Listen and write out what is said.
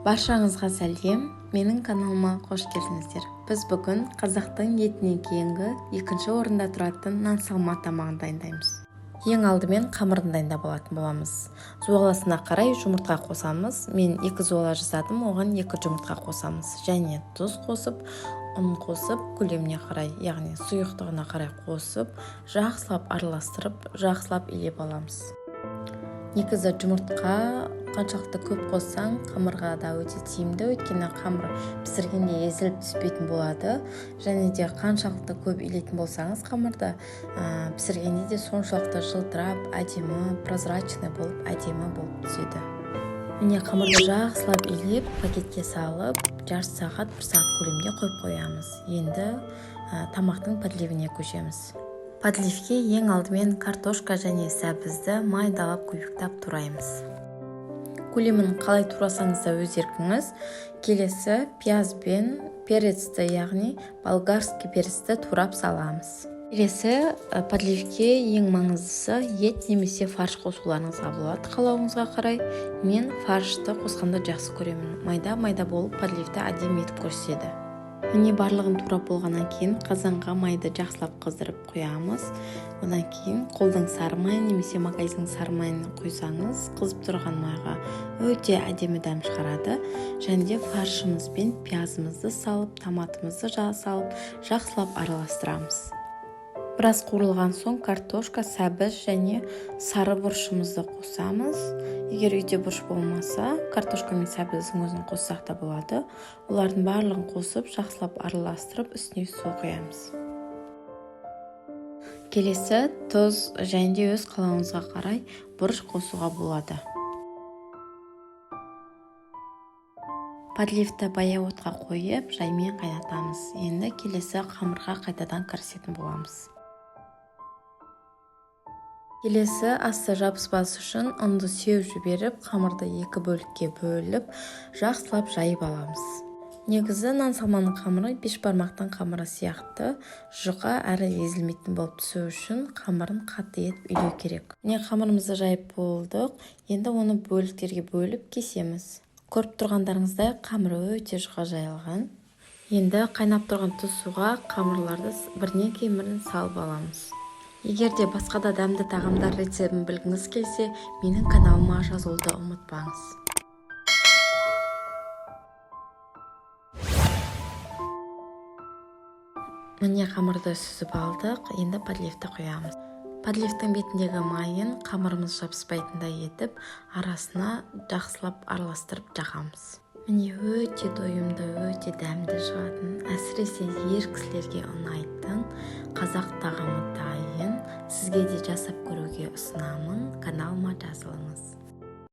Баршаңызға сәлем, менің каналыма қош келдіңіздер. Біз бүгін қазақтың етінен кейінгі екінші орында тұратын нан салма тамағын дайындаймыз. Ең алдымен қамырын дайындап алатын боламыз. Зуаласына қарай жұмыртқа қосамыз. Мен 2 зуала жасадым, оған 2 жұмыртқа қосамыз. Және тұз қосып, ұн қосып, көлеміне қарай, яғни сұйықтығына қарай қосып, жақсылап араластырып, жақсылап илеп аламыз. Негізі жұмыртқа қаншалықты көп қоссаң, қамырға да өте тиімді, өйткені қамыр пісіргенде езіліп түспейтін болады. Және де қаншалықты көп илейтін болсаңыз, қамырды пісіргенде де соншалықты жылтырап, әдемі, прозрачный болып, әдемі болып түседі. Міне, қамырды жақсылап илеп, пакетке салып, жарты сағат, бір сағат көлемінде қойып қоямыз. Енді тамақтың подливіне көшеміз. Подливке ең алдымен картошка және сәбізді майдалап кубиктап тураймыз. Көлемін қалай турасаңыз да өз еркіңіз. Келесі пияз бен перецті, яғни болгарский перецті турап саламыз. Келесі подливке ең маңыздысы ет немесе фарш қосуларыңызға болады, қалауыңызға қарай. Мен фаршты қосқанды жақсы көремін. Майда-майда болып подливті әдемі етіп көрсетеді. Міне, барлығын турап болғаннан кейін қазанға майды жақсылап қыздырып құямыз. Одан кейін қолдың сары майын немесе магазиннің сары майын құйсаңыз, қызып тұрған майға өте әдемі дәм шығарады. Және де фаршымыз бен пиязымызды салып, томатымызды салып, жақсылап араластырамыз. Біраз қуырылған соң картошка, сәбіз және сары бұрышымызды қосамыз. Егер үйде бұрыш болмаса, картошка мен сәбіздің өзін қоссақ та болады. Олардың барлығын қосып, жақсылап араластырып, үстіне су құямыз. Келесі тұз және де өз қалауыңызға қарай бұрыш қосуға болады. Подливті баяу отқа қойып, жаймен қайнатамыз. Енді келесі қамырға қайтадан кірісетін боламыз. Келесі асты жабыспас үшін ұнды сеуіп жіберіп, қамырды 2 бөлікке бөліп, жақсылап жайып аламыз. Негізі нан салманың қамыры бешбармақтың қамыры сияқты жұқа әрі езілмейтін болып түсу үшін қамырын қатты етіп илеу керек. Міне, қамырымызды жайып болдық. Енді оны бөліктерге бөліп кесеміз. Көріп тұрғандарыңыздай, қамыр өте жұқа жайылған. Енді қайнап тұрған тұз суға қамырларды бірінен кейін бірін салып аламыз. Егер де басқа да дәмді тағамдар рецептін білгіңіз келсе, менің каналыма жазылуды ұмытпаңыз. Міне, қамырды сүзіп алдық, енді подливті құямыз. Подливтің бетіндегі майын қамырымыз жабыспайтындай етіп, арасына жақсылап араластырып жағамыз. Міне, өте тойымды, өте дәмді шығатын, әсіресе ер кісілерге ұнайтын қазақ тағамы дайын. Сізге де жасап көруге ұсынамын. Каналыма жазылыңыз.